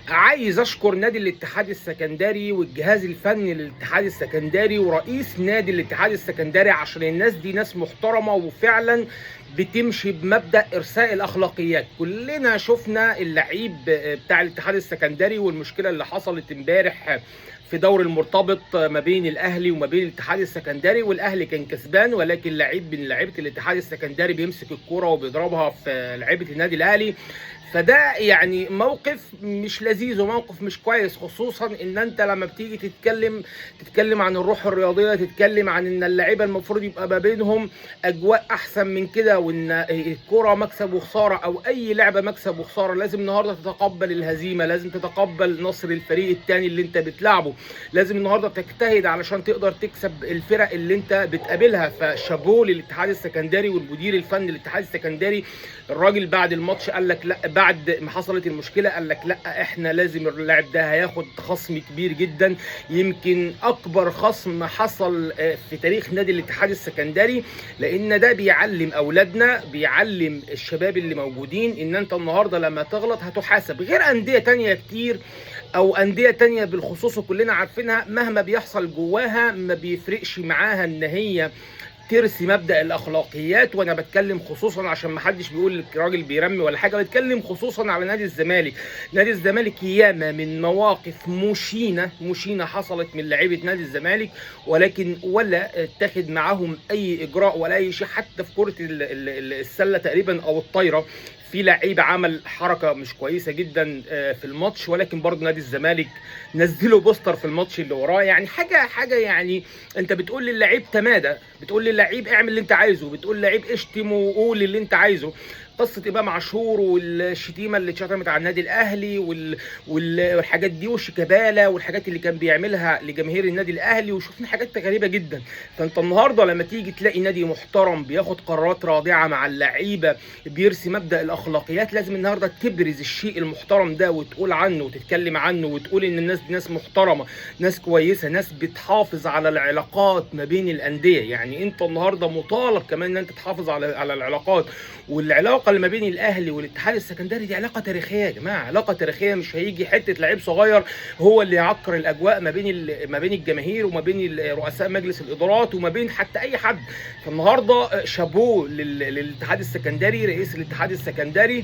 عايز اشكر نادي الاتحاد السكندري والجهاز الفني للاتحاد السكندري ورئيس نادي الاتحاد السكندري، عشان الناس دي ناس محترمه وفعلا بتمشي بمبدا ارساء الاخلاقيات. كلنا شفنا اللعيب بتاع الاتحاد السكندري والمشكلة اللي حصلت امبارح في دور المرتبط ما بين الاهلي وما بين الاتحاد السكندري، والاهلي كان كسبان، ولكن لعيب من لعيبة الاتحاد السكندري بيمسك الكورة وبيضربها في لعيبة النادي الاهلي. فده يعني موقف مش لذيذ وموقف مش كويس، خصوصا ان انت لما بتيجي تتكلم عن الروح الرياضية، تتكلم عن ان اللعيبة المفروض يبقى ما بينهم اجواء احسن من كده، وان الكره مكسب وخسارة او اي لعبه مكسب وخسارة، لازم النهارده تتقبل الهزيمة، لازم تتقبل نصر الفريق الثاني اللي انت بتلعبه، لازم النهارده تجتهد علشان تقدر تكسب الفرق اللي انت بتقابلها. فشابوه للاتحاد السكندري والمدير الفني للاتحاد السكندري. الراجل بعد الماتش قال لك لا، بعد ما حصلت المشكلة قال لك لا، احنا لازم اللاعب ده هياخد خصم كبير جدا، يمكن اكبر خصم حصل في تاريخ نادي الاتحاد السكندري، لان ده بيعلم اولادنا، بيعلم الشباب اللي موجودين ان انت النهارده لما تغلط هتحاسب. غير اندية تانية كتير او اندية تانية بالخصوص وكلنا عارفينها، مهما بيحصل جواها ما بيفرقش معاها ان هي ترسي مبدا الاخلاقيات. وانا بتكلم خصوصا عشان ما حدش بيقول الراجل بيرمي ولا حاجة، بتكلم خصوصا على نادي الزمالك. نادي الزمالك ياما من مواقف مشينة مشينة حصلت من لعيبة نادي الزمالك، ولكن ولا اتخذ معاهم اي اجراء ولا اي شيء. حتى في كره السلة تقريبا او الطايره في لعيب عمل حركة مش كويسة جدا في الماتش، ولكن برضه نادي الزمالك نزلوا بوستر في الماتش اللي وراه. يعني حاجة يعني انت بتقول للعيب تمادى، بتقول للعيب اعمل اللي انت عايزه، بتقول للعيب اشتم وقول اللي انت عايزه. قصة امام عاشور والشتيمه اللي اتشتمت على النادي الاهلي والحاجات دي والشيكابالا والحاجات اللي كان بيعملها لجماهير النادي الاهلي، وشفنا حاجات غريبة جدا. فانت النهارده لما تيجي تلاقي نادي محترم بياخد قرارات رادعة مع اللعيبة، بيرسي مبدا الاخلاقيات، لازم النهارده تبرز الشيء المحترم ده وتقول عنه وتتكلم عنه وتقول ان الناس دي ناس محترمه، ناس كويسة، ناس بتحافظ على العلاقات ما بين الاندية. يعني انت النهارده مطالب كمان ان انت تحافظ على العلاقات، والعلاقة اللي ما بين الاهلي والاتحاد السكندري دي علاقة تاريخية يا جماعة، علاقة تاريخية. مش هيجي حتة لعيب صغير هو اللي يعكر الاجواء ما بين الجماهير وما بين رؤساء مجلس الادارات وما بين حتى اي حد. فالنهارده شابوه للاتحاد السكندري، رئيس الاتحاد السكندري.